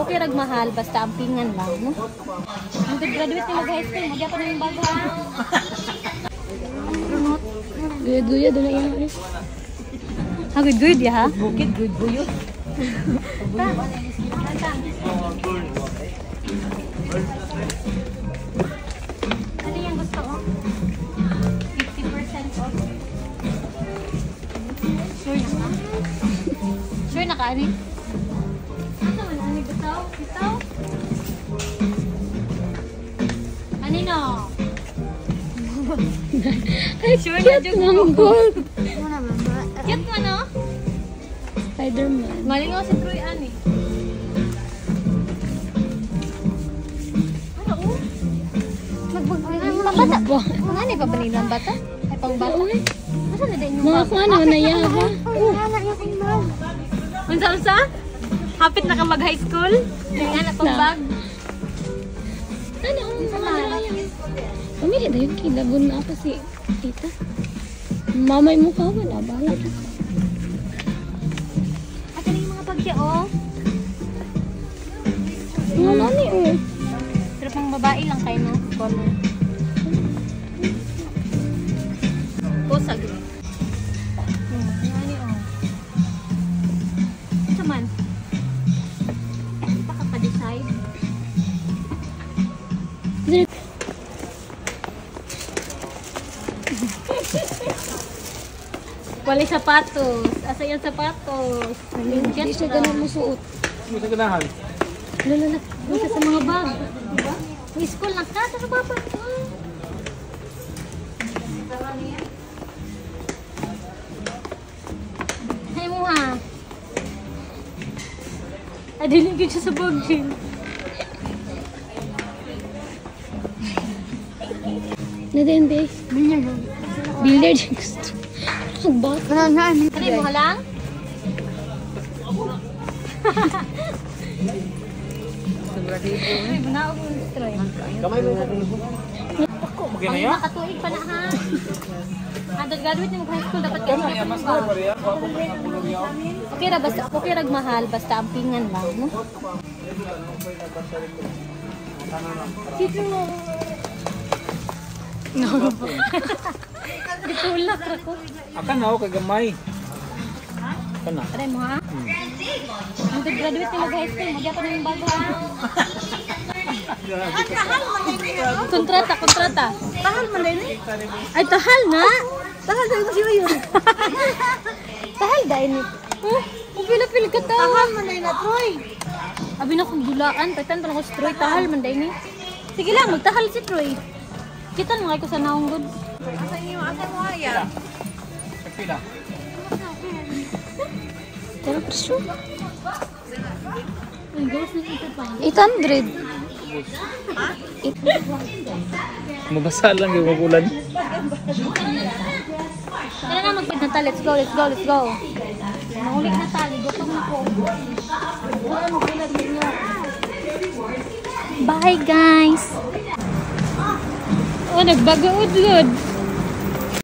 Okay rag mahal, basta ampingan lang, no? Ang graduate nila high school, magya pa na yung bago, ha? Guyod-guyod na yan. Eh. Ha, good-good, ya, ha? Bukid, good buyot. Ta, ta. Ano yung gusto ko? 50% off. Sure na ka? Sure na ka, ani? Ano man, ani? Bitaw? Bitaw? Ani no? Ay, Sure na, cute ng gold. Cute mo, no? Spider-Man. Malingaw si Troy, ani. Ano, oh? Pambata. Mga ano pa ba nilang bata? Ay, pangbata. Oo, eh. Asa na din yung Mga kung ano, nayaba. Unsa, unsa? Hapit na ka mag-high school? Yung anak pang bag? Ano, ang mga naraya. Pamili na yun, kilabon na ako si tita. Mamay mo ka, wala. Bahala ka. At ano yung mga bag siya, oh? Mga nani, oh. Pero pang babae lang kayo, no? Color. Kusag. Ano, oh. Ito man. Baka pa-decide. Wala sapatos. Asa yung sapatos? Hindi siya ganun musuot. Mo sa ganahan. Lala na. Isa sa mga bag. Diba? May school na ka. Sa papa. Ay mo ha. Adiling ko siya sa bag, Jill. Na din, be. Billiard yung gusto. Nagbata. Ano mo lang? Ay, bunaog mo si Troy. Kamay mo. Ako Pang maginaya. makatuig pa na ha. Andot graduate ng high school dapat kayo na Mas ba? na pareha. Ako pa ang kulog yaw. Okay ra basta okay rag mahal basta ampingan lang, no? Dito mo. No. Gitulak ra ko. Akan na ako kay gamay. Kana. Try mo ha. Andot graduate nila high school, magya pa na yung bago ha. Kontrata, kontrata. Tahal man din eh. Ay, tahal na. Tahal dahil mo siya yun. Tahal dahil ni. Oh, pila-pila ka tawa. Tahal man din na, Troy. Abi na kong dulaan, pagtan pa ko si Troy, tahal man dahil ni. Sige lang, magtahal si Troy. Kita mo ko sa naong goods. Asa niyo, asa mo haya? Pila. Pero presyo. Ay, gawas na ito pa. 800. Mabasa lang yung magulan. Tara na, magpag na ta. Let's go, let's go, let's go. Mahuli na ta. Gutom na ko. Bye, guys. Oh, nagbagaod, good.